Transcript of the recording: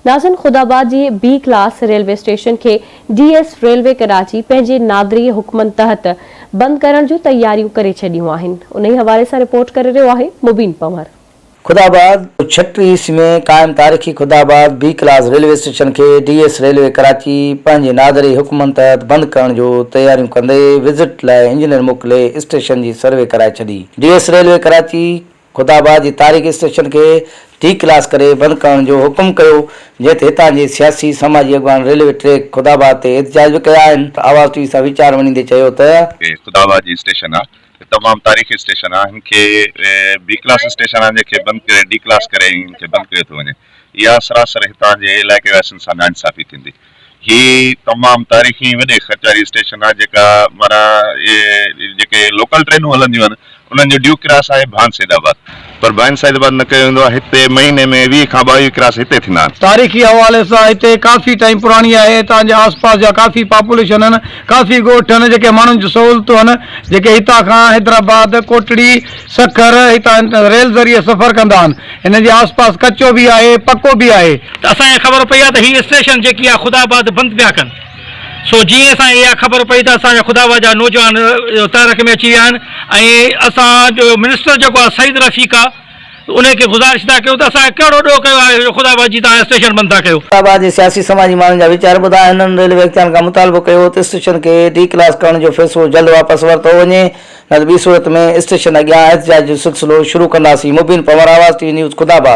ناظرين خداآباد جي B class railway station کي ڊي ايس ريلوي ڪراچي پنهنجي نادري حڪمن تحت بند ڪرڻ جون تياريون ڪري ڇڏيون آهن انهي حوالي سان رپورٽ ڪري رهيو آهي مبين پنهور. خداآباد، ڇٽي عيسوي ۾ قائم تاريخي Khuda Abad B class railway station کي ڊي ايس ريلوي ڪراچي پنهنجي نادري حڪمن تحت بند ڪرڻ جو تياريون ڪندي وزٽ لاء انجنيئر موڪلي اسٽيشن جي سروي ڪرائي ڇڏي. D S railway Karachi Khudabad جي تاريخي اسٽيشن کي ڊي ڪلاس ڪري بند ڪرڻ جو حڪم ڪيو، جنهن تي هتان جي سياسي سماجي اڳواڻن ريلوي ٽريڪ خداآباد تي احتجاج به ڪيا آهن. آواز ٽي وي سان ويچار ونڊيندي چيو ته. خداآباد جي اسٽيشن آ تمام تاريخي اسٽيشن آ هن کي بي ڪلاس اسٽيشن آ جنهن کي بند ڪري ڊي ڪلاس ڪري هن کي بند ڪيو ٿو وڃي اها سراسر هتان جي علائقي واسين سان ناانصافي ٿيندي. هي تمام تاريخي ۽ وڏي خرچ واري اسٽيشن آهي جيڪا معنيٰ اهي جيڪي لوڪل ٽرينون هلنديون آهن انهن جو ڊيو ڪراس آهي ڀان سيد آباد پر ڀان سيد آباد نه ڪيو ويندو آهي هتي مهيني ۾ 20 کان 22 ڪراس هتي ٿيندا آهن. تاريخي حوالي سان هتي ڪافي ٽائيم پراڻي آهي هتان جي آس پاس جا ڪافي پاپوليشن آهن ڪافي ڳوٺ آهن جيڪي ماڻهن جون سهولتون آهن جيڪي هتان کان حيدرآباد ڪوٽڙي سکر هتان ريل ذريعي سفر ڪندا آهن هن جي آس پاس ڪچو به آهي پڪو به آهي. ته اسان کي خبر پئي آهي ته هي اسٽيشن جيڪي آهي خدا آباد بند پيا ڪن سو جيئن اسان کي اها خبر پئي ته اسان جا خدا آباد جا نوجوان تحرڪ ۾ اچي ويا آهن ۽ اسان جو منسٽر جيڪو آهي سعيد رفيق آهي ان کي گذارش ٿا ڪيون ته اسان ڪهڙو ڏوهه ڪيو آهي جو خدا آباد جي توهان اسٽيشن بند ٿا ڪيو. خدا آباد جي سياسي سماجي ماڻهن جا ويچار ٻڌا هنن ريلوي اختيارن کان مطالبو ڪيو ته اسٽيشن کي ڊي ڪلاس ڪرڻ جو فيصلو جلد واپس ورتو وڃي نه ته ٻي صورت ۾ اسٽيشن اڳيان احتجاج جو سلسلو شروع ڪنداسين Mubeen Panhwar Awaz T V news Khuda Abad.